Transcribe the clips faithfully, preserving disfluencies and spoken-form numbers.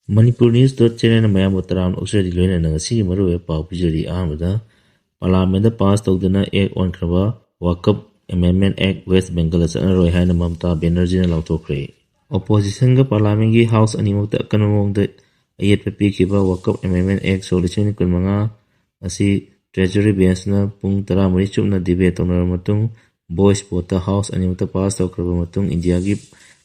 Manipur News dot channel ꯃꯌꯥꯝꯕꯨ ꯇꯔꯥꯝꯅ ꯑꯣꯛꯆꯔꯤ꯫ ꯂꯣꯏꯅꯅ ꯉꯁꯤꯒꯤ ꯃꯔꯨꯑꯣꯏꯕ ꯄꯥꯎ ꯄꯤꯖꯔꯤ꯫ ꯑꯍꯥꯟꯕꯗ, ꯄꯥꯔꯂꯥꯃꯦꯟꯗ ꯄꯥꯁ ꯇꯧꯗꯨꯅ ꯑꯦꯛ ꯑꯣꯟꯈ꯭ꯔꯕ ꯋꯥꯀꯞ ꯑꯦꯃꯦꯟꯃꯦꯟ ꯑꯦꯛ ꯋꯦꯁ ꯕꯦꯡꯒꯜꯗ ꯆꯠꯅꯔꯣꯏ ꯍꯥꯏꯅ ꯃꯃꯇꯥ ꯕꯦꯅꯔꯖꯤꯅ ꯂꯥꯎꯊꯣꯛꯈ꯭ꯔꯦ꯫ ꯑꯣꯄꯣꯖꯤꯁꯟꯒ ꯄꯥꯔꯂꯥꯃꯦꯟꯒꯤ ꯍꯥꯎꯁ ꯑꯅꯤꯃꯛꯇ ꯑꯀꯟꯕ ꯃꯑꯣꯡꯗ ꯑꯌꯦꯠꯄ ꯄꯤꯈꯤꯕ ꯋꯥꯀꯞ ꯑꯦꯃꯦꯟꯃꯦꯟ ꯑꯦꯛ ꯁꯣꯛ ꯂꯤꯁꯤꯡ ꯑꯅꯤ ꯀꯨꯟꯃꯉꯥ ꯑꯁꯤ ꯇ꯭ꯔꯦꯖꯔꯤ ꯕꯦꯟꯁꯅ ꯄꯨꯡ ꯇꯔꯥꯃꯔꯤ ꯆꯨꯞꯅ ꯗꯤꯕꯦꯠ ꯇꯧꯅꯔꯕ ꯃꯇꯨꯡ, ꯚꯣꯏꯁ ꯚꯣꯠꯇ ꯍꯥꯎꯁ ꯑꯅꯤꯃꯛꯇ ꯄꯥꯁ ꯇꯧꯈ꯭ꯔꯕ ꯃꯇꯨꯡ, ꯏꯟꯗꯤꯌꯥꯒꯤ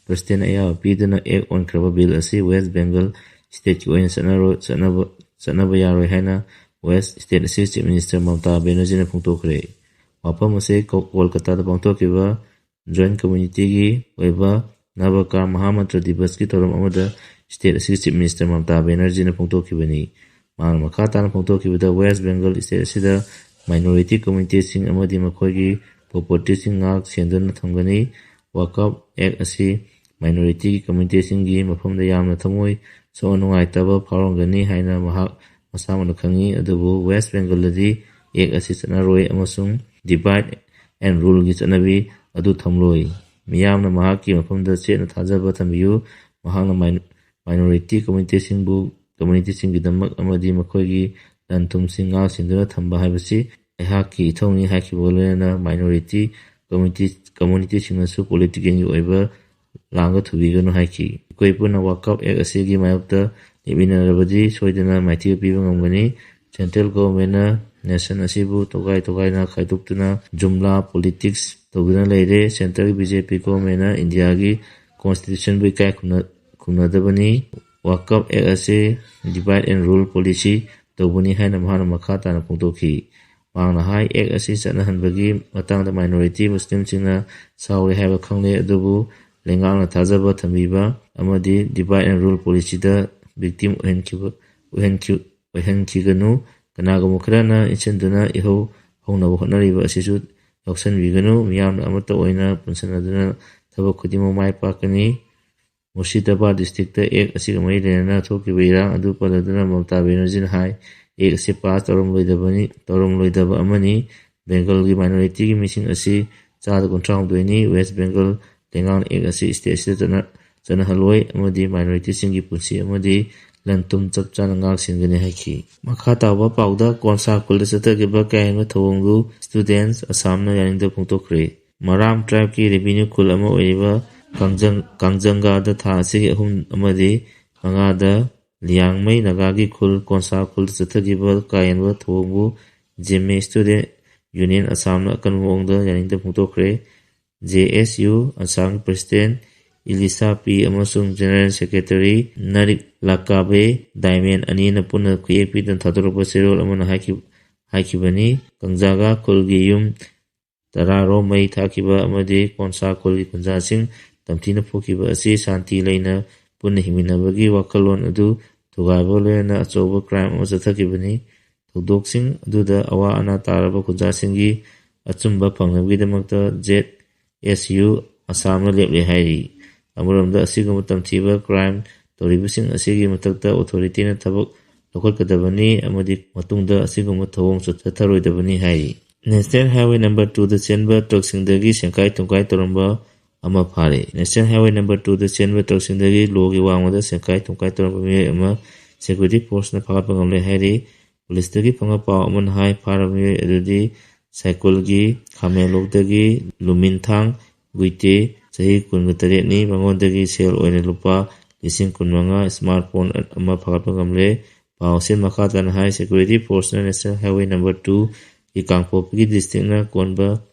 ꯄ꯭ꯔꯁꯤꯗꯦꯟ ꯑꯌꯥꯕ ꯄꯤꯗꯨꯅ ꯑꯦꯛ ꯑꯣꯟꯈ꯭ꯔꯕ ꯕꯤꯜ ꯑꯁꯤ ꯋꯦꯁ ꯕꯦꯡꯒꯜ ꯁ꯭ꯇꯦꯠꯀꯤ ꯑꯣꯏꯅ ꯆꯠꯅꯔꯣꯏ, ꯆꯠꯅꯕ, ꯆꯠꯅꯕ ꯌꯥꯔꯣꯏ ꯍꯥꯏꯅ ꯋꯦꯁ ꯁ꯭ꯇꯦꯠ ꯑꯁꯤ ꯆꯤꯐ ꯃꯤꯅꯤꯁꯇꯔ ꯃꯃꯇꯥ ꯕꯦꯅꯔꯖꯤꯅ ꯐꯣꯡꯗꯣꯛꯈ꯭ꯔꯦ꯫ ꯋꯥꯐꯝ ꯑꯁꯤ ꯀꯣ-, ꯀꯣꯜꯀꯇꯥꯗ ꯄꯥꯡꯊꯣꯛꯈꯤꯕ ꯖꯣꯏꯟ ꯀꯝꯃ꯭ꯌꯨꯅꯤꯇꯤꯒꯤ ꯑꯣꯏꯕ ꯅꯕꯀꯥꯔ ꯃꯍꯥꯃꯟꯇ꯭ꯔ ꯗꯤꯕꯁꯀꯤ ꯊꯧꯔꯝ ꯑꯃꯗ ꯁ꯭ꯇꯦꯠ ꯑꯁꯤꯒꯤ ꯆꯤꯐ ꯃꯤꯅꯤꯁꯇꯔ ꯃꯃꯇꯥ ꯕꯦꯅꯔꯖꯤꯅ ꯐꯣꯡꯗꯣꯛꯈꯤꯕꯅꯤ꯫ ꯃꯍꯥꯛꯅ ꯃꯈꯥ ꯇꯥꯅ ꯐꯣꯡꯗꯣꯛꯈꯤꯕꯗ, ꯋꯦꯁ ꯕꯦꯡꯒꯜ ꯁ꯭ꯇꯦꯠ ꯑꯁꯤꯗ ꯃꯥꯏꯅꯣꯔꯤꯇꯤ ꯀꯝꯃ꯭ꯌꯨꯅꯤꯇꯤꯁꯤꯡ ꯑꯃꯗꯤ ꯃꯈꯣꯏꯒꯤ ꯄ꯭ꯔꯣꯄꯔꯇꯤꯁꯤꯡ ꯉꯥꯛ ꯁꯦꯟꯗꯨꯅ ꯊꯝꯒꯅꯤ꯫ ꯋꯥꯀꯞ ꯑꯦꯛ ꯑꯁꯤ ꯃꯥꯏꯅꯣꯔꯤꯇꯤꯒꯤ ꯀꯝꯃ꯭ꯌꯨꯅꯤꯇꯤꯁꯤꯡꯒꯤ ꯃꯐꯝꯗ ꯌꯥꯝꯅ ꯊꯃꯣꯏ ꯁꯣꯛꯅ ꯅꯨꯡꯉꯥꯏꯇꯕ ꯐꯥꯎꯔꯝꯒꯅꯤ ꯍꯥꯏꯅ ꯃꯍꯥꯛ ꯃꯁꯥꯃꯛꯅ ꯈꯪꯏ꯫ ꯑꯗꯨꯕꯨ ꯋꯦꯁ ꯕꯦꯡꯒꯜꯗꯗꯤ ꯑꯦꯛ ꯑꯁꯤ ꯆꯠꯅꯔꯣꯏ ꯑꯃꯁꯨꯡ ꯗꯤꯚꯥꯏꯗ ꯑꯦꯟ ꯔꯨꯜꯒꯤ ꯆꯠꯅꯕꯤ ꯑꯗꯨ ꯊꯝꯂꯣꯏ꯫ ꯃꯤꯌꯥꯝꯅ ꯃꯍꯥꯛꯀꯤ ꯃꯐꯝꯗ ꯆꯦꯠꯅ ꯊꯥꯖꯕ ꯊꯝꯕꯤꯌꯨ꯫ ꯃꯍꯥꯛꯅ ꯃꯥꯏ-, ꯃꯥꯏꯅꯣꯔꯤꯇꯤ ꯀꯝꯃ꯭ꯌꯨꯅꯤꯇꯤꯁꯤꯡꯕꯨ, ꯀꯝꯃ꯭ꯌꯨꯅꯤꯇꯤꯁꯤꯡꯒꯤꯗꯃꯛ ꯑꯃꯗꯤ ꯃꯈꯣꯏꯒꯤ ꯂꯟ ꯊꯨꯝꯁꯤꯡ ꯉꯥꯛ ꯁꯦꯟꯗꯨꯅ ꯊꯝꯕ ꯍꯥꯏꯕꯁꯤ ꯑꯩꯍꯥꯛꯀꯤ ꯏꯊꯧꯅꯤ ꯍꯥꯏꯈꯤꯕꯒ ꯂꯣꯏꯅꯅ ꯃꯥꯏꯅꯣꯔꯤꯇꯤ ꯀꯝꯃ꯭ꯌꯨꯅꯤꯇꯤ, ꯀꯝꯃ꯭ꯌꯨꯅꯤꯇꯤꯁꯤꯡꯅꯁꯨ ꯄꯣꯂꯤꯇꯤꯀꯦꯜꯒꯤ ꯑꯣꯏꯕ ꯂꯥꯡꯒ ꯊꯨꯕꯤꯒꯅꯨ ꯍꯥꯏꯈꯤ꯫ ꯑꯩꯈꯣꯏ ꯄꯨꯟꯅ ꯋꯥꯀꯞ ꯑꯦꯛ ꯑꯁꯤꯒꯤ ꯃꯥꯌꯣꯛꯇ ꯂꯦꯞꯃꯤꯟꯅꯔꯕꯗꯤ ꯁꯣꯏꯗꯅ ꯃꯥꯏꯊꯤꯕ ꯄꯤꯕ ꯉꯝꯒꯅꯤ꯫ ꯁꯦꯟꯇ꯭ꯔꯦꯜ ꯒꯣꯚꯔꯟꯃꯦꯟꯠꯅ ꯅꯦꯁꯟ ꯑꯁꯤꯕꯨ ꯇꯣꯈꯥꯏ ꯇꯣꯈꯥꯏꯅ ꯈꯥꯏꯗꯣꯛꯇꯨꯅ ꯖꯨꯝꯂꯥ ꯄꯣꯂꯤꯇꯤꯛꯁ ꯇꯧꯗꯨꯅ ꯂꯩꯔꯦ꯫ ꯁꯦꯟꯇ꯭ꯔꯦꯜꯒꯤ ꯕꯤ ꯖꯦ ꯄꯤ ꯒꯣꯚꯔꯟꯃꯦꯟꯠꯅ ꯏꯟꯗꯤꯌꯥꯒꯤ ꯀꯣꯟꯁꯇꯤꯇ꯭ꯌꯨꯁꯟꯕꯨ ꯏꯀꯥꯏ ꯈꯨꯝꯅ-, ꯈꯨꯝꯅꯗꯕꯅꯤ꯫ ꯋꯥꯀꯞ ꯑꯦꯛ ꯑꯁꯤ ꯗꯤꯚꯥꯏꯗ ꯑꯦꯟ ꯔꯨꯜ ꯄꯣꯂꯤꯁꯤ ꯇꯧꯕꯅꯤ ꯍꯥꯏꯅ ꯃꯍꯥꯛꯅ ꯃꯈꯥ ꯇꯥꯅ ꯐꯣꯡꯗꯣꯛꯈꯤ꯫ ꯃꯍꯥꯛꯅ ꯍꯥꯏ, ꯑꯦꯛ ꯑꯁꯤ ꯆꯠꯅꯍꯟꯕꯒꯤ ꯃꯇꯥꯡꯗ ꯃꯥꯏꯅꯣꯔꯤꯇꯤ ꯃꯨꯁꯂꯤꯝꯁꯤꯡꯅ ꯁꯥꯎꯔꯦ ꯍꯥꯏꯕ ꯈꯪꯂꯦ, ꯑꯗꯨꯕꯨ ꯂꯩꯉꯥꯛꯅ ꯊꯥꯖꯕ ꯊꯝꯕꯤꯕ ꯑꯃꯗꯤ ꯗꯤꯚꯥꯏꯗ ꯑꯦꯟ ꯔꯨꯜ ꯄꯣꯂꯤꯁꯤꯗ ꯚꯤꯛꯇꯤꯝ ꯑꯣꯏꯍꯟꯈꯤꯕ, ꯑꯣꯏꯍꯟꯈꯤ-, ꯑꯣꯏꯍꯟꯈꯤꯒꯅꯨ꯫ ꯀꯅꯥꯒꯨꯝꯕ ꯈꯔꯅ ꯏꯟꯁꯤꯟꯗꯨꯅ ꯏꯍꯧ ꯍꯧꯅꯕ ꯍꯣꯠꯅꯔꯤꯕ ꯑꯁꯤꯁꯨ ꯌꯥꯎꯁꯟꯕꯤꯒꯅꯨ꯫ ꯃꯤꯌꯥꯝꯅ ꯑꯃꯠꯇ ꯑꯣꯏꯅ ꯄꯨꯟꯁꯤꯟꯅꯗꯨꯅ ꯊꯕꯛ ꯈꯨꯗꯤꯡꯃꯛ ꯃꯥꯏ ꯄꯥꯛꯀꯅꯤ꯫ ꯃꯨꯔꯁꯤꯗꯥꯕꯥꯗ ꯗꯤꯁꯇ꯭ꯔꯤꯛꯇ ꯑꯦꯛ ꯑꯁꯤꯒ ꯃꯔꯤ ꯂꯩꯅꯅ ꯊꯣꯛꯈꯤꯕ ꯏꯔꯥꯡ ꯑꯗꯨ ꯄꯜꯂꯗꯨꯅ ꯃꯃꯇꯥ ꯕꯦꯅꯔꯖꯤꯅ ꯍꯥꯏ, ꯑꯦꯛ ꯑꯁꯤ ꯄꯥꯁ ꯇꯧꯔꯝꯂꯣꯏꯗꯕꯅꯤ, ꯇꯧꯔꯝꯂꯣꯏꯗꯕ ꯑꯃꯅꯤ꯫ ꯕꯦꯡꯒꯜꯒꯤ ꯃꯥꯏꯅꯣꯔꯤꯇꯤꯒꯤ ꯃꯤꯁꯤꯡ ꯑꯁꯤ ꯆꯥꯗ ꯀꯨꯟꯊ꯭ꯔꯥ ꯍꯨꯝꯗꯣꯏꯅꯤ꯫ ꯋꯦꯁ ꯕꯦꯡꯒꯜ ꯂꯩꯉꯥꯛꯅ ꯑꯦꯛ ꯑꯁꯤ ꯁ꯭ꯇꯦꯠ ꯑꯁꯤꯗ ꯆꯠꯅ-, ꯆꯠꯅꯍꯜꯂꯣꯏ ꯑꯃꯗꯤ ꯃꯥꯏꯅꯣꯔꯤꯇꯤꯁꯤꯡꯒꯤ ꯄꯨꯟꯁꯤ ꯑꯃꯗꯤ ꯂꯟ ꯊꯨꯝ ꯆꯞ ꯆꯥꯅ ꯉꯥꯛ ꯁꯦꯟꯒꯅꯤ ꯍꯥꯏꯈꯤ꯫ ꯃꯈꯥ ꯇꯥꯕ ꯄꯥꯎꯗ ꯀꯣꯟꯁꯥ ꯈꯨꯜꯗ ꯆꯠꯊꯈꯤꯕ ꯀꯥ ꯍꯦꯟꯕ ꯊꯧꯑꯣꯡꯗꯨ ꯁ꯭ꯇꯨꯗꯦꯟꯠꯁ ꯑꯁꯥꯝꯅ ꯌꯥꯅꯤꯡꯗꯕ ꯐꯣꯡꯗꯣꯛꯈ꯭ꯔꯦ꯫ ꯃꯔꯥꯝ ꯇ꯭ꯔꯥꯏꯕꯀꯤ ꯔꯦꯚꯤꯅ꯭ꯌꯨ ꯈꯨꯜ ꯑꯃ ꯑꯣꯏꯔꯤꯕ ꯀꯥꯡꯖꯪ-, ꯀꯥꯡꯖꯪꯒꯥꯗ ꯊꯥ ꯑꯁꯤꯒꯤ ꯑꯍꯨꯝ ꯑꯃꯗꯤ ꯃꯉꯥꯗ ꯂꯤꯌꯥꯡꯃꯩ ꯅꯥꯒꯥꯒꯤ ꯈꯨꯜ ꯀꯣꯟꯁꯥ ꯈꯨꯜꯗ ꯆꯠꯊꯈꯤꯕ ꯀꯥ ꯍꯦꯟꯕ ꯊꯧꯑꯣꯡꯕꯨ ꯖꯦꯃꯦ ꯁ꯭ꯇꯨꯗꯦꯟꯠ ꯌꯨꯅꯤꯌꯟ ꯑꯁꯥꯝꯅ ꯑꯀꯟꯕ ꯃꯑꯣꯡꯗ ꯌꯥꯅꯤꯡꯗꯕ ꯐꯣꯡꯗꯣꯛꯈ꯭ꯔꯦ꯫ ꯖꯦ ꯑꯦꯁ ꯌꯨ ꯑꯁꯥꯝꯒꯤ ꯄ꯭ꯔꯁꯤꯗꯦꯟꯠ ꯏꯂꯤꯁꯥ ꯄꯤ ꯑꯃꯁꯨꯡ ꯖꯦꯅꯔꯦꯜ ꯁꯦꯀ꯭ꯔꯦꯇꯔꯤ ꯅꯔꯤꯛ ꯂꯥꯀꯥꯕꯦ ꯗꯥꯏꯃꯦꯟ ꯑꯅꯤꯅ ꯄꯨꯟꯅ ꯈꯨꯌꯦꯛ ꯄꯤꯗꯨꯅ ꯊꯥꯗꯣꯔꯛꯄ ꯆꯦꯔꯣꯜ ꯑꯃꯅ ꯍꯥꯏꯈꯤ-, ꯍꯥꯏꯈꯤꯕꯅꯤ꯫ ꯀꯪꯖꯥꯒꯥ ꯈꯨꯜꯒꯤ ꯌꯨꯝ ꯇꯔꯥꯔꯣꯝ ꯃꯩ ꯊꯥꯈꯤꯕ ꯑꯃꯗꯤ ꯀꯣꯟꯁꯥ ꯈꯨꯜꯒꯤ ꯈꯨꯟꯖꯥꯁꯤꯡ ꯇꯝꯊꯤꯅ ꯐꯨꯈꯤꯕ ꯑꯁꯤ ꯁꯥꯟꯇꯤ ꯂꯩꯅ ꯄꯨꯟꯅ ꯍꯤꯡꯃꯤꯟꯅꯕꯒꯤ ꯋꯥꯈꯜꯂꯣꯟ ꯑꯗꯨ ꯊꯨꯒꯥꯏꯕ ꯂꯣꯏꯅꯅ ꯑꯆꯧꯕ ꯀ꯭ꯔꯥꯏꯝ ꯑꯃ ꯆꯠꯊꯈꯤꯕꯅꯤ꯫ ꯊꯧꯗꯣꯛꯁꯤꯡ ꯑꯗꯨꯗ ꯑꯋꯥ ꯑꯅꯥ ꯇꯥꯔꯕ ꯈꯨꯟꯖꯥꯁꯤꯡꯒꯤ ꯑꯆꯨꯝꯕ ꯐꯪꯅꯕꯒꯤꯗꯃꯛꯇ ꯖꯦꯠ ꯑꯦꯁ ꯌꯨ ꯑꯁꯥꯝꯅ ꯂꯦꯞꯂꯦ ꯍꯥꯏꯔꯤ꯫ ꯑꯃꯔꯣꯝꯗ ꯑꯁꯤꯒꯨꯝꯕ ꯇꯝꯊꯤꯕ ꯀ꯭ꯔꯥꯏꯝ ꯇꯧꯔꯤꯕꯁꯤꯡ ꯑꯁꯤꯒꯤ ꯃꯊꯛꯇ ꯑꯣꯊꯣꯔꯤꯇꯤꯅ ꯊꯕꯛ ꯂꯧꯈꯠꯀꯗꯕꯅꯤ ꯑꯃꯗꯤ ꯃꯇꯨꯡꯗ ꯑꯁꯤꯒꯨꯝꯕ ꯊꯧꯑꯣꯡ ꯆꯠꯊꯔꯣꯏꯗꯕꯅꯤ ꯍꯥꯏꯔꯤ꯫ ꯅꯦꯁꯅꯦꯜ ꯍꯥꯏꯋꯦ ꯅꯝꯕꯔ ꯇꯨꯗ ꯆꯦꯟꯕ ꯇ꯭ꯔꯛꯁꯤꯡꯗꯒꯤ ꯁꯦꯡꯀꯥꯏ ꯊꯨꯝꯀꯥꯏ ꯇꯧꯔꯝꯕ ꯑꯃ ꯐꯥꯔꯦ꯫ ꯅꯦꯁꯅꯦꯜ ꯍꯥꯏꯋꯦ ꯅꯝꯕꯔ ꯇꯨꯗ ꯆꯦꯟꯕ ꯇ꯭ꯔꯛꯁꯤꯡꯗꯒꯤ ꯂꯣꯒꯤ ꯋꯥꯡꯃꯗ ꯁꯦꯡꯀꯥꯏ ꯊꯨꯝꯀꯥꯏ ꯇꯧꯔꯝꯕ ꯃꯤꯑꯣꯏ ꯑꯃ ꯁꯦꯀ꯭ꯌꯨꯔꯤꯇꯤ ꯐꯣꯔꯁꯅ ꯐꯥꯒꯠꯄ ꯉꯝꯂꯦ ꯍꯥꯏꯔꯤ꯫ ꯄꯨꯂꯤꯁꯇꯒꯤ ꯐꯪꯕ ꯄꯥꯎ ꯑꯃꯅ ꯍꯥꯏ, ꯐꯥꯔꯕ ꯃꯤꯑꯣꯏ ꯑꯗꯨꯗꯤ ꯁꯥꯏꯀꯨꯜꯒꯤ ꯈꯥꯃꯦꯟꯂꯣꯛꯇꯒꯤ ꯂꯨꯃꯤꯟꯊꯥꯡ ꯒꯨꯏꯇꯦ, ꯆꯍꯤ ꯀꯨꯟꯒ ꯇꯔꯦꯠꯅꯤ, ꯃꯉꯣꯟꯗꯒꯤ ꯁꯦꯜ ꯑꯣꯏꯅ ꯂꯨꯄꯥ ꯂꯤꯁꯤꯡ ꯀꯨꯟꯃꯉꯥ, ꯁ꯭ꯃꯥꯔꯠ ꯐꯣꯟ ꯑꯃ ꯐꯥꯒꯠꯄ ꯉꯝꯂꯦ꯫ ꯄꯥꯎ ꯑꯁꯤ ꯃꯈꯥ ꯇꯥꯅ ꯍꯥꯏ, ꯁꯦꯀ꯭ꯌꯨꯔꯤꯇꯤ ꯐꯣꯔꯁꯅ ꯅꯦꯁꯅꯦꯜ ꯍꯥꯏꯋꯦ ꯅꯝꯕꯔ ꯇꯨꯒꯤ ꯀꯥꯡꯄꯣꯛꯄꯤꯒꯤ ꯗꯤꯁꯇ꯭ꯔꯤꯛꯅ ꯀꯣꯟꯕ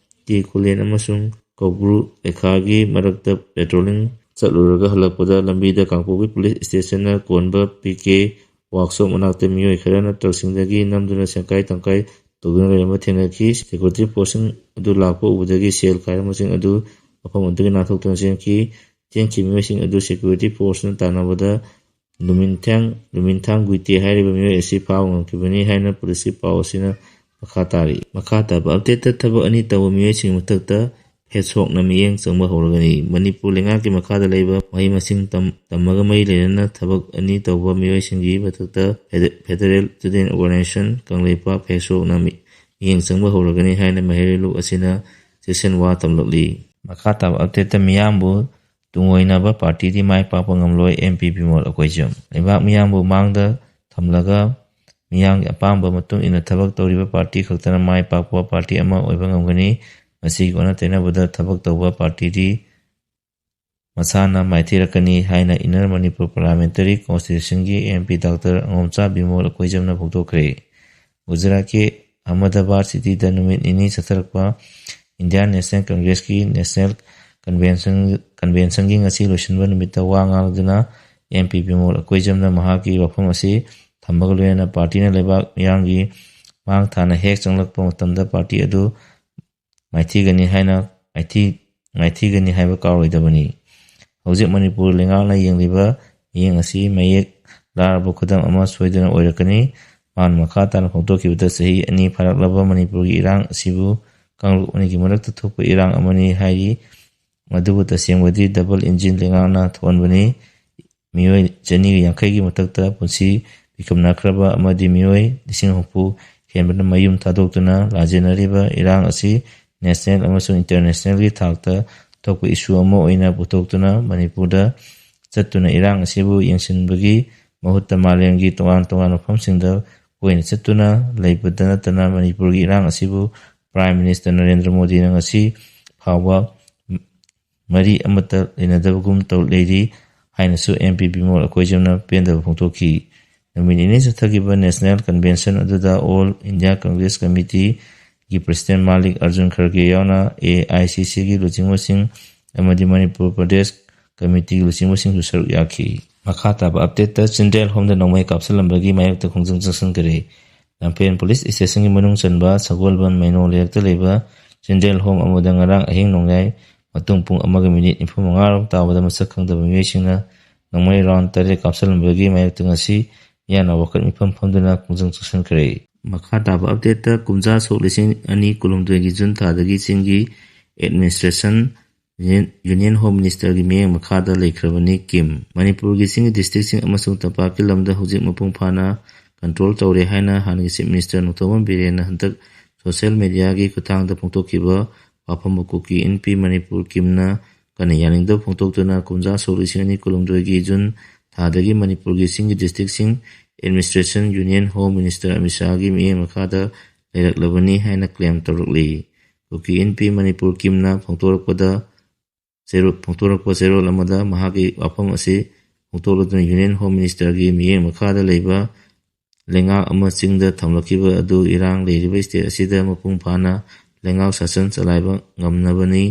ꯇꯤ ꯈꯨꯂꯦꯟ ꯑꯃꯁꯨꯡ ꯀꯧꯕ꯭ꯔꯨ ꯂꯩꯈꯥꯒꯤ ꯃꯔꯛꯇ ꯄꯦꯇ꯭ꯔꯣꯂꯤꯡ ꯆꯠꯂꯨꯔꯒ ꯍꯜꯂꯛꯄꯗ ꯂꯝꯕꯤꯗ ꯀꯥꯡꯄꯣꯛꯄꯤ ꯄꯨꯂꯤꯁ ꯁ꯭ꯇꯦꯁꯟꯅ ꯀꯣꯟꯕ ꯄꯤ ꯀꯦ ꯋꯥꯛꯁꯣꯞ ꯃꯅꯥꯛꯇ ꯃꯤꯑꯣꯏ ꯈꯔꯅ ꯇ꯭ꯔꯛꯁꯤꯡꯗꯒꯤ ꯅꯝꯗꯨꯅ ꯁꯦꯡꯀꯥꯏ ꯇꯝꯀꯥꯏ ꯇꯧꯗꯨꯅ ꯂꯩꯔꯝꯕ ꯊꯦꯡꯅꯈꯤ꯫ ꯁꯦꯀ꯭ꯌꯨꯔꯤꯇꯤ ꯐꯣꯔꯁꯁꯤꯡ ꯑꯗꯨ ꯂꯥꯛꯄ ꯎꯕꯗꯒꯤ ꯁꯦꯜ ꯈꯥꯏꯔꯝꯕꯁꯤꯡ ꯑꯗꯨ ꯃꯐꯝ ꯑꯗꯨꯒꯤ ꯅꯥꯟꯊꯣꯛꯇꯨꯅ ꯆꯦꯟꯈꯤ꯫ ꯆꯦꯟꯈꯤꯕ ꯃꯤꯑꯣꯏꯁꯤꯡ ꯑꯗꯨ ꯁꯦꯀ꯭ꯌꯨꯔꯤꯇꯤ ꯐꯣꯔꯁꯅ ꯇꯥꯟꯅꯕꯗ ꯂꯨꯃꯤꯟꯊꯥꯡ, ꯂꯨꯃꯤꯟꯊꯥꯡ ꯒꯨꯏꯇꯦ ꯍꯥꯏꯔꯤꯕ ꯃꯤꯑꯣꯏ ꯑꯁꯤ ꯐꯥꯕ ꯉꯝꯈꯤꯕꯅꯤ ꯍꯥꯏꯅ ꯄꯨꯂꯤꯁꯀꯤ ꯄꯥꯎ ꯑꯁꯤꯅ ꯃꯈꯥ ꯇꯥꯔꯤ꯫ ꯃꯈꯥ ꯇꯥꯕ ꯑꯞꯗꯦꯠꯇ ꯊꯕꯛ ꯑꯅꯤ ꯇꯧꯕ ꯃꯤꯑꯣꯏꯁꯤꯡꯒꯤ ꯃꯊꯛꯇ ꯐꯦꯁꯣꯛꯅ ꯃꯤꯠꯌꯦꯡ ꯆꯪꯕ ꯍꯧꯔꯒꯅꯤ꯫ ꯃꯅꯤꯄꯨꯔ ꯂꯩꯉꯥꯛꯀꯤ ꯃꯈꯥꯗ ꯂꯩꯕ ꯃꯍꯩ ꯃꯁꯤꯡ ꯇꯝ-, ꯇꯝꯃꯒ ꯃꯔꯤ ꯂꯩꯅꯅ ꯊꯕꯛ ꯑꯅꯤ ꯇꯧꯕ ꯃꯤꯑꯣꯏꯁꯤꯡꯒꯤ ꯃꯊꯛꯇ fed-, federal student organisation Kangleipak ꯐꯦꯁꯣꯛꯅ ꯃꯤ-, ꯃꯤꯠꯌꯦꯡ ꯆꯪꯕ ꯍꯧꯔꯒꯅꯤ ꯍꯥꯏꯅ ꯃꯍꯩꯔꯣꯏ ꯂꯨꯞ ꯑꯁꯤꯅ ꯆꯦꯛꯁꯤꯟꯋꯥ ꯇꯝꯂꯛꯂꯤ꯫ ꯃꯈꯥ ꯇꯥꯕ ꯑꯞꯗꯦꯠꯇ ꯃꯤꯌꯥꯝꯕꯨ ꯇꯨꯡꯑꯣꯏꯅꯕ ꯄꯥꯔꯇꯤꯗꯤ ꯃꯥꯏ ꯄꯥꯛꯄ ꯉꯝꯂꯣꯏ, ꯑꯦꯝ ꯄꯤ ꯕꯤꯃꯣꯜ ꯑꯀꯣꯏꯖꯝ꯫ ꯂꯩꯕꯥꯛ ꯃꯤꯌꯥꯝꯕꯨ ꯃꯥꯡꯗ ꯊꯝꯂꯒ ꯃꯤꯌꯥꯝꯒꯤ ꯑꯄꯥꯝꯕ ꯃꯇꯨꯡ ꯏꯟꯅ ꯊꯕꯛ ꯇꯧꯔꯤꯕ ꯄꯥꯔꯇꯤ ꯈꯛꯇꯅ ꯃꯥꯏ ꯄꯥꯛꯄ ꯄꯥꯔꯇꯤ ꯑꯃ ꯑꯣꯏꯕ ꯉꯝꯒꯅꯤ꯫ ꯃꯁꯤꯒꯤ ꯑꯣꯟꯅ ꯇꯩꯅꯕꯗ ꯊꯕꯛ ꯇꯧꯕ ꯄꯥꯔꯇꯤꯗꯤ ꯃꯁꯥꯅ ꯃꯥꯏꯊꯤꯔꯛꯀꯅꯤ ꯍꯥꯏꯅ Inner Manipur Parliamentary Constituencyꯒꯤ M P doctor Angomcha Bimol ꯑꯀꯣꯏꯖꯝꯅ ꯐꯣꯡꯗꯣꯛꯈ꯭ꯔꯦ꯫ ꯒꯨꯖꯔꯥꯠꯀꯤ ꯑꯍꯃꯗꯥꯕꯥꯗ ꯁꯤꯇꯤꯗ ꯅꯨꯃꯤꯠ ꯅꯤꯅꯤ ꯆꯠꯊꯔꯛꯄ Indian National Congressꯀꯤ National Convention, Conventionꯒꯤ ꯉꯁꯤ ꯂꯣꯏꯁꯤꯟꯕ ꯅꯨꯃꯤꯠꯇ ꯋꯥ ꯉꯥꯡꯗꯨꯅ ꯑꯦꯝ ꯄꯤ ꯕꯤꯃꯣꯜ ꯑꯀꯣꯏꯖꯝꯅ ꯃꯍꯥꯛꯀꯤ ꯋꯥꯐꯝ ꯑꯁꯤ ꯊꯝꯕꯒ ꯂꯣꯏꯅꯅ ꯄꯥꯔꯇꯤꯅ ꯂꯩꯕꯥꯛ ꯃꯤꯌꯥꯝꯒꯤ ꯃꯥꯡ ꯊꯥꯅ ꯍꯦꯛ ꯆꯪꯂꯛꯄ ꯃꯇꯝꯗ ꯄꯥꯔꯇꯤ ꯑꯗꯨ ꯃꯥꯏꯊꯤꯒꯅꯤ ꯍꯥꯏꯅ ꯃꯥꯏꯊꯤ-, ꯃꯥꯏꯊꯤꯒꯅꯤ ꯍꯥꯏꯕ ꯀꯥꯎꯔꯣꯏꯗꯕꯅꯤ꯫ ꯍꯧꯖꯤꯛ ꯃꯅꯤꯄꯨꯔ ꯂꯩꯉꯥꯛꯅ ꯌꯦꯡꯂꯤꯕ ꯃꯤꯠꯌꯦꯡ ꯑꯁꯤ ꯃꯌꯦꯛ ꯂꯥꯔꯕ ꯈꯨꯗꯝ ꯑꯃ ꯁꯣꯏꯗꯅ ꯑꯣꯏꯔꯛꯀꯅꯤ꯫ ꯃꯥꯅ ꯃꯈꯥ ꯇꯥꯅ ꯐꯣꯡꯗꯣꯛꯈꯤꯕꯗ, ꯆꯍꯤ ꯑꯅꯤ ꯐꯥꯔꯛꯂꯕ ꯃꯅꯤꯄꯨꯔꯒꯤ ꯏꯔꯥꯡ ꯑꯁꯤꯕꯨ ꯀꯥꯡꯂꯨꯞ ꯑꯅꯤꯒꯤ ꯃꯔꯛꯇ ꯊꯣꯛꯄ ꯏꯔꯥꯡ ꯑꯃꯅꯤ ꯍꯥꯏꯔꯤ꯫ ꯃꯗꯨꯕꯨ ꯇꯁꯦꯡꯕꯗꯤ double engine ꯂꯩꯉꯥꯛꯅ ꯊꯣꯛꯍꯟꯕꯅꯤ꯫ ꯃꯤꯑꯣꯏ ꯆꯅꯤꯒ ꯌꯥꯡꯈꯩꯒꯤ ꯃꯊꯛꯇ ꯄꯨꯟꯁꯤ ꯄꯤꯈꯝꯅꯈ꯭ꯔꯕ ꯑꯃꯗꯤ ꯃꯤꯑꯣꯏ ꯂꯤꯁꯤꯡ ꯍꯨꯝꯐꯨ ꯍꯦꯟꯕꯅ ꯃꯌꯨꯝ ꯊꯥꯗꯣꯛꯇꯨꯅ ꯂꯥꯟꯖꯦꯟꯅꯔꯤꯕ ꯏꯔꯥꯡ ꯑꯁꯤ national ꯑꯃꯁꯨꯡ internationalꯒꯤ ꯊꯥꯛꯇ ꯊꯣꯛꯄ issue ꯑꯃ ꯑꯣꯏꯅ ꯄꯨꯊꯣꯛꯇꯨꯅ ꯃꯅꯤꯄꯨꯔꯗ ꯆꯠꯇꯨꯅ ꯏꯔꯥꯡ ꯑꯁꯤꯕꯨ ꯌꯦꯡꯁꯤꯟꯕꯒꯤ ꯃꯍꯨꯠꯇ ꯃꯥꯂꯦꯝꯒꯤ ꯇꯣꯉꯥꯟ ꯇꯣꯉꯥꯟꯕ ꯃꯐꯝꯁꯤꯡꯗ ꯀꯣꯏꯅ ꯆꯠꯇꯨꯅ ꯂꯩꯕꯗ ꯅꯠꯇꯅ ꯃꯅꯤꯄꯨꯔꯒꯤ ꯏꯔꯥꯡ ꯑꯁꯤꯕꯨ Prime Minister ꯅꯔꯦꯟꯗ꯭ꯔ ꯃꯣꯗꯤꯅ ꯉꯁꯤ ꯐꯥꯎꯕ ꯃꯔꯤ ꯑꯃꯠꯇ ꯂꯩꯅꯗꯕꯒꯨꯝ ꯇꯧ ꯂꯩꯔꯤ ꯍꯥꯏꯅꯁꯨ ꯑꯦꯝ ꯄꯤ ꯕꯤꯃꯣꯜ ꯑꯀꯣꯏꯖꯝꯅ ꯄꯦꯟꯗꯕ ꯐꯣꯡꯗꯣꯛꯈꯤ꯫ ꯅꯨꯃꯤꯠ ꯅꯤꯅꯤ ꯆꯠꯊꯈꯤꯕ National Convention ꯑꯗꯨꯗ All India Congress Committeeꯒꯤ President ꯃꯥꯂꯤꯛ ꯑꯔꯖꯨꯟ ꯈꯔꯒꯦ ꯌꯥꯎꯅ ꯑꯦ ꯑꯥꯏ ꯁꯤ ꯁꯤꯒꯤ ꯂꯨꯆꯤꯡꯕꯁꯤꯡ ꯑꯃꯗꯤ ꯃꯅꯤꯄꯨꯔ ꯄ꯭ꯔꯗꯦꯁ ꯀꯃꯤꯇꯤꯒꯤ ꯂꯨꯆꯤꯡꯕꯁꯤꯡꯁꯨ ꯁꯔꯨꯛ ꯌꯥꯈꯤ꯫ ꯃꯈꯥ ꯇꯥꯕ updateꯇ ꯆꯤꯜꯗ꯭ꯔꯦꯟ ꯍꯣꯝꯗ ꯅꯣꯡꯃꯩ ꯀꯥꯞꯁꯤꯜꯂꯝꯕꯒꯤ ꯃꯥꯌꯣꯛꯇ ꯈꯣꯡꯖꯪ ꯆꯪꯁꯤꯟꯈ꯭ꯔꯦ꯫ ꯂꯝꯐꯦꯜ ꯄꯨꯂꯤꯁ ꯁ꯭ꯇꯦꯁꯟꯒꯤ ꯃꯅꯨꯡ ꯆꯟꯕ ꯁꯒꯣꯜꯕꯟ ꯃꯩꯅꯣ ꯂꯩꯔꯛꯇ ꯂꯩꯕ ꯆꯤꯜꯗ꯭ꯔꯦꯟ ꯍꯣꯝ ꯑꯃꯗ ꯉꯔꯥꯡ ꯑꯍꯤꯡ ꯅꯣꯡꯌꯥꯏ ꯃꯇꯨꯡ ꯄꯨꯡ ꯑꯃꯒ ꯃꯤꯅꯤꯠ ꯅꯤꯐꯨ ꯃꯉꯥ ꯔꯣꯝ ꯇꯥꯕꯗ ꯃꯁꯛ ꯈꯪꯗꯕ ꯃꯤꯑꯣꯏꯁꯤꯡꯅ ꯅꯣꯡꯃꯩ round ꯇꯔꯦꯠ ꯀꯥꯞꯁꯤꯜꯂꯝꯕꯒꯤ ꯃꯥꯌꯣꯛꯇ ꯉꯁꯤ ꯃꯤꯌꯥꯝꯅ ꯋꯥꯀꯠ ꯃꯤꯐꯝ ꯐꯝꯗꯨꯅ ꯈꯣꯡꯖꯪ ꯆꯪꯁꯤꯟꯈ꯭ꯔꯦ꯫ ꯃꯈꯥ ꯇꯥꯕ updateꯇ ꯀꯨꯝꯖꯥ ꯁꯣꯛ ꯂꯤꯁꯤꯡ ꯑꯅꯤ ꯀꯨꯟꯍꯨꯝꯗꯣꯏꯒꯤ ꯖꯨꯟ ꯊꯥꯗꯒꯤ ꯆꯤꯡꯒꯤ administration Union, Union Home Ministerꯒꯤ ꯃꯤꯠꯌꯦꯡ ꯃꯈꯥꯗ ꯂꯩꯈ꯭ꯔꯕꯅꯤ ꯀꯤꯝ꯫ ꯃꯅꯤꯄꯨꯔꯒꯤ ꯆꯤꯡꯒꯤ districtꯁꯤꯡ ꯑꯃꯁꯨꯡ ꯇꯝꯄꯥꯛꯀꯤ ꯂꯝꯗ ꯍꯧꯖꯤꯛ ꯃꯄꯨꯡ ꯐꯥꯅ control ꯇꯧꯔꯦ ꯍꯥꯏꯅ ꯍꯥꯟꯅꯒꯤ Chief Minister ꯅꯣꯡꯊꯣꯝꯕꯝ ꯕꯤꯔꯦꯟꯅ ꯍꯟꯗꯛ social mediaꯒꯤ ꯈꯨꯠꯊꯥꯡꯗ ꯐꯣꯡꯗꯣꯛꯈꯤꯕ ꯋꯥꯐꯝ ꯀꯨꯀꯤ ꯏꯟꯄꯤ ꯃꯅꯤꯄꯨꯔ ꯀꯤꯝꯅ ꯀꯟꯅ ꯌꯥꯅꯤꯡꯗꯕ ꯐꯣꯡꯗꯣꯛꯇꯨꯅ ꯀꯨꯝꯖꯥ ꯁꯣꯛ ꯂꯤꯁꯤꯡ ꯑꯅꯤ ꯀꯨꯟꯍꯨꯝꯗꯣꯏꯒꯤ ꯖꯨꯟ ꯊꯥꯗꯒꯤ ꯃꯅꯤꯄꯨꯔꯒꯤ ꯆꯤꯡꯒꯤ district ꯁꯤꯡ administration Union Home Minister Amit ꯁꯥꯍꯒꯤ ꯃꯤꯠꯌꯦꯡ ꯃꯈꯥꯗ ꯂꯩꯔꯛꯂꯕꯅꯤ ꯍꯥꯏꯅ claim ꯇꯧꯔꯛꯂꯤ꯫ ꯀꯨꯀꯤ ꯏꯟꯄꯤ ꯃꯅꯤꯄꯨꯔ ꯀꯤꯝꯅ ꯐꯣꯡꯗꯣꯔꯛꯄꯗ ꯆꯦꯔꯣ-, ꯐꯣꯡꯗꯣꯔꯛꯄ ꯆꯦꯔꯣꯜ ꯑꯃꯗ ꯃꯍꯥꯛꯀꯤ ꯋꯥꯐꯝ ꯑꯁꯤ ꯐꯣꯡꯗꯣꯛꯂꯗꯨꯅ Union Home Minister ꯒꯤ ꯃꯤꯠꯌꯦꯡ ꯃꯈꯥꯗ ꯂꯩꯕ ꯂꯩꯉꯥꯛ ꯑꯃ ꯆꯤꯡꯗ ꯊꯝꯂꯛꯈꯤꯕ ꯑꯗꯨ ꯏꯔꯥꯡ ꯂꯩꯔꯤꯕ state ꯑꯁꯤꯗ ꯃꯄꯨꯡ ꯐꯥꯅ ꯂꯩꯉꯥꯛ ꯁꯥꯁꯟ ꯆꯂꯥꯏꯕ ꯉꯝꯅꯕꯅꯤ꯫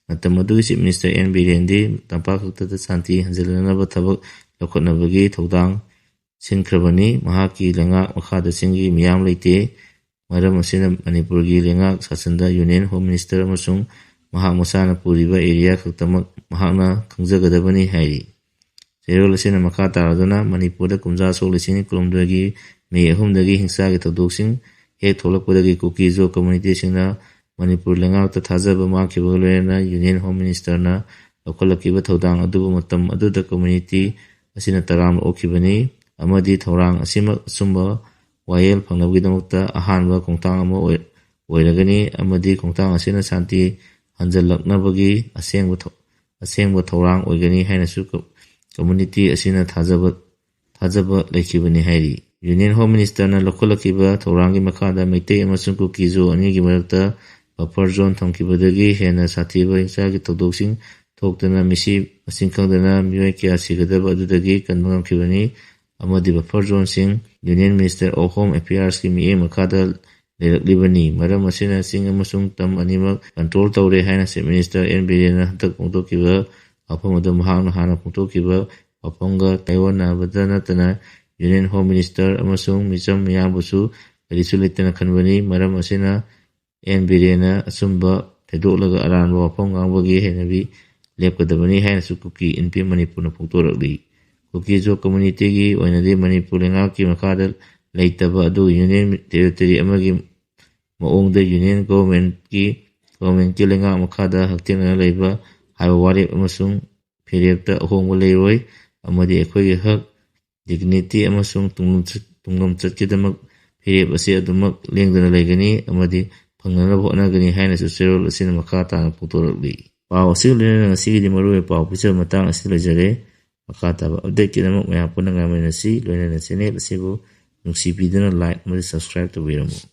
ꯃꯇꯝ ꯑꯗꯨꯒꯤ Chief Minister ꯑꯦꯟ ꯕꯤꯔꯦꯟꯗꯤ ꯇꯝꯄꯥꯛ ꯈꯛꯇꯗ ꯁꯥꯟꯇꯤ ꯍꯟꯖꯤꯜꯅꯅꯕ ꯊꯕꯛ ꯂꯧꯈꯠꯅꯕꯒꯤ ꯊꯧꯗꯥꯡ ꯁꯤꯟꯈ꯭ꯔꯕꯅꯤ꯫ ꯃꯍꯥꯛꯀꯤ ꯂꯩꯉꯥꯛ ꯃꯈꯥꯗ ꯆꯤꯡꯒꯤ ꯃꯤꯌꯥꯝ ꯂꯩꯇꯦ꯫ ꯃꯔꯝ ꯑꯁꯤꯅ ꯃꯅꯤꯄꯨꯔꯒꯤ ꯂꯩꯉꯥꯛ ꯁꯥꯁꯟꯗ Union Home Minister ꯑꯃꯁꯨꯡ ꯃꯍꯥꯛ ꯃꯁꯥꯅ ꯄꯨꯔꯤꯕ area ꯈꯛꯇꯃꯛ ꯃꯍꯥꯛꯅ ꯈꯪꯖꯒꯗꯕꯅꯤ ꯍꯥꯏꯔꯤ꯫ ꯆꯦꯔꯣꯜ ꯑꯁꯤꯅ ꯃꯈꯥ ꯇꯥꯔꯗꯨꯅ ꯃꯅꯤꯄꯨꯔꯗ ꯀꯨꯝꯖꯥ ꯁꯣꯛ ꯂꯤꯁꯤꯡ ꯑꯅꯤ ꯀꯨꯟꯍꯨꯝꯗꯣꯏꯒꯤ ꯃꯦ ꯑꯍꯨꯝꯗꯒꯤ ꯍꯤꯡꯁꯥꯒꯤ ꯊꯧꯗꯣꯛꯁꯤꯡ ꯍꯦꯛ ꯊꯣꯛꯂꯛꯄꯗꯒꯤ ꯀꯨꯀꯤ ꯖꯣ community ꯁꯤꯡꯅ ꯃꯅꯤꯄꯨꯔ ꯂꯩꯉꯥꯛꯇ ꯊꯥꯖꯕ ꯃꯥꯡꯈꯤꯕꯒ ꯂꯣꯏꯅꯅ Union Home Minister ꯅ ꯂꯧꯈꯠꯂꯛꯈꯤꯕ ꯊꯧꯗꯥꯡ ꯑꯗꯨꯕꯨ ꯃꯇꯝ ꯑꯗꯨꯗ community ꯑꯁꯤꯅ ꯇꯔꯥꯝꯅ ꯑꯣꯛꯈꯤꯕꯅꯤ ꯑꯃꯗꯤ ꯊꯧꯔꯥꯡ ꯑꯁꯤꯃꯛ ꯑꯆꯨꯝꯕ ꯋꯥꯌꯦꯜ ꯐꯪꯅꯕꯒꯤꯗꯃꯛꯇ ꯑꯍꯥꯟꯕ ꯈꯣꯡꯊꯥꯡ ꯑꯃ ꯑꯣꯏ-, ꯑꯣꯏꯔꯒꯅꯤ ꯑꯃꯗꯤ ꯈꯣꯡꯊꯥꯡ ꯑꯁꯤꯅ ꯁꯥꯟꯇꯤ ꯍꯟꯖꯤꯜꯂꯛꯅꯕꯒꯤ ꯑꯁꯦꯡꯕ ꯊꯧ-, ꯑꯁꯦꯡꯕ ꯊꯧꯔꯥꯡ ꯑꯣꯏꯒꯅꯤ ꯍꯥꯏꯅꯁꯨ ꯀ-, community ꯑꯁꯤꯅ ꯊꯥꯖꯕ, ꯊꯥꯖꯕ ꯂꯩꯈꯤꯕꯅꯤ ꯍꯥꯏꯔꯤ꯫ Union Home Minister ꯅ ꯂꯧꯈꯠꯂꯛꯈꯤꯕ ꯊꯧꯔꯥꯡꯒꯤ ꯃꯈꯥꯗ ꯃꯩꯇꯩ ꯑꯃꯁꯨꯡ ꯀꯨꯀꯤ ꯖꯣ ꯑꯅꯤꯒꯤ ꯃꯔꯛꯇ buffer zone ꯊꯝꯈꯤꯕꯗꯒꯤ ꯍꯦꯟꯅ ꯁꯥꯊꯤꯕ ꯍꯤꯡꯁꯥꯒꯤ ꯊꯧꯗꯣꯛꯁꯤꯡ ꯊꯣꯛꯇꯨꯅ ꯃꯤꯁꯤ ꯃꯁꯤꯡ ꯈꯪꯗꯅ ꯃꯤꯑꯣꯏ ꯀꯌꯥ ꯁꯤꯒꯗꯕ ꯑꯗꯨꯗꯒꯤ ꯀꯟꯕ ꯉꯝꯈꯤꯕꯅꯤ ꯑꯃꯗꯤ buffer zone ꯁꯤꯡ Union Minister of Home Affairs ꯀꯤ ꯃꯤꯠꯌꯦꯡ ꯃꯈꯥꯗ ꯂꯩꯔꯛꯂꯤꯕꯅꯤ꯫ ꯃꯔꯝ ꯑꯁꯤꯅ ꯆꯤꯡ ꯑꯃꯁꯨꯡ ꯇꯝ ꯑꯅꯤꯃꯛ control ꯇꯧꯔꯦ ꯍꯥꯏꯅ Chief Minister ꯑꯦꯟ ꯕꯤꯔꯦꯟꯅ ꯍꯟꯗꯛ ꯐꯣꯡꯗꯣꯛꯈꯤꯕ ꯋꯥꯐꯝ ꯑꯗꯨ ꯃꯍꯥꯛꯅ ꯍꯥꯟꯅ ꯐꯣꯡꯗꯣꯛꯈꯤꯕ ꯋꯥꯐꯝꯒ ꯇꯥꯏꯑꯣꯟꯅꯕꯗ ꯅꯠꯇꯅ Union Home Minister ꯑꯃꯁꯨꯡ ꯃꯤꯆꯝ ꯃꯤꯌꯥꯝꯕꯨꯁꯨ ꯀꯔꯤꯁꯨ ꯂꯩꯇꯅ ꯈꯟꯕꯅꯤ꯫ ꯃꯔꯝ ꯑꯁꯤꯅ ꯑꯦꯟ ꯕꯤꯔꯦꯟꯅ ꯑꯆꯨꯝꯕ ꯊꯩꯗꯣꯛꯂꯒ ꯑꯔꯥꯟꯕ ꯋꯥꯐꯝ ꯉꯥꯡꯕꯒꯤ ꯍꯩꯅꯕꯤ ꯂꯦꯞꯀꯗꯕꯅꯤ ꯍꯥꯏꯅꯁꯨ ꯀꯨꯀꯤ ꯏꯟꯄꯤ ꯃꯅꯤꯄꯨꯔꯅ ꯐꯣꯡꯗꯣꯔꯛꯂꯤ꯫ ꯀꯨꯀꯤ ꯖꯣ community ꯒꯤ ꯑꯣꯏꯅꯗꯤ ꯃꯅꯤꯄꯨꯔ ꯂꯩꯉꯥꯛꯀꯤ ꯃꯈꯥꯗ ꯂꯩꯇꯕ ꯑꯗꯨ Union Territory ꯑꯃꯒꯤ ꯃꯑꯣꯡꯗ Union Government ꯀꯤ, Government ꯀꯤ ꯂꯩꯉꯥꯛ ꯃꯈꯥꯗ ꯍꯛꯊꯦꯡꯅꯅ ꯂꯩꯕ ꯍꯥꯏꯕ ꯋꯥꯔꯦꯞ ꯑꯃꯁꯨꯡ ꯐꯤꯔꯦꯞꯇ ꯑꯍꯣꯡꯕ ꯂꯩꯔꯣꯏ ꯑꯃꯗꯤ ꯑꯩꯈꯣꯏꯒꯤ ꯍꯛ, dignity ꯑꯃꯁꯨꯡ ꯇꯨꯡꯂꯝꯆꯠ-, ꯇꯨꯡꯂꯝꯆꯠꯀꯤꯗꯃꯛ ꯐꯤꯔꯦꯞ ꯑꯁꯤ ꯑꯗꯨꯃꯛ ꯂꯦꯡꯗꯅ ꯂꯩꯒꯅꯤ ꯑꯃꯗꯤ ꯐꯪꯅꯅꯕ ꯍꯣꯠꯅꯒꯅꯤ ꯍꯥꯏꯅꯁꯨ ꯆꯦꯔꯣꯜ ꯑꯁꯤꯅ ꯃꯈꯥ ꯇꯥꯅ ꯐꯣꯡꯗꯣꯔꯛꯂꯤ꯫ ꯄꯥꯎ ꯑꯁꯤꯒ ꯂꯣꯏꯅꯅ ꯉꯁꯤꯒꯤꯗꯤ ꯃꯔꯨꯑꯣꯏꯕ ꯄꯥꯎ ꯄꯤꯖꯕ ꯃꯇꯥꯡ ꯑꯁꯤꯗ ꯂꯣꯏꯖꯔꯦ꯫ ꯃꯈꯥ ꯇꯥꯕ update ꯀꯤꯗꯃꯛ ꯃꯌꯥꯝ ꯄꯨꯟꯅ ꯉꯥꯏꯃꯤꯟꯅꯁꯤ꯫ ꯂꯣꯏꯅꯅ channel ꯑꯁꯤꯕꯨ ꯅꯨꯡꯁꯤꯕꯤꯗꯨꯅ like ꯑꯃꯗꯤ subscribe ꯇꯧꯕꯤꯔꯝꯃꯨ꯫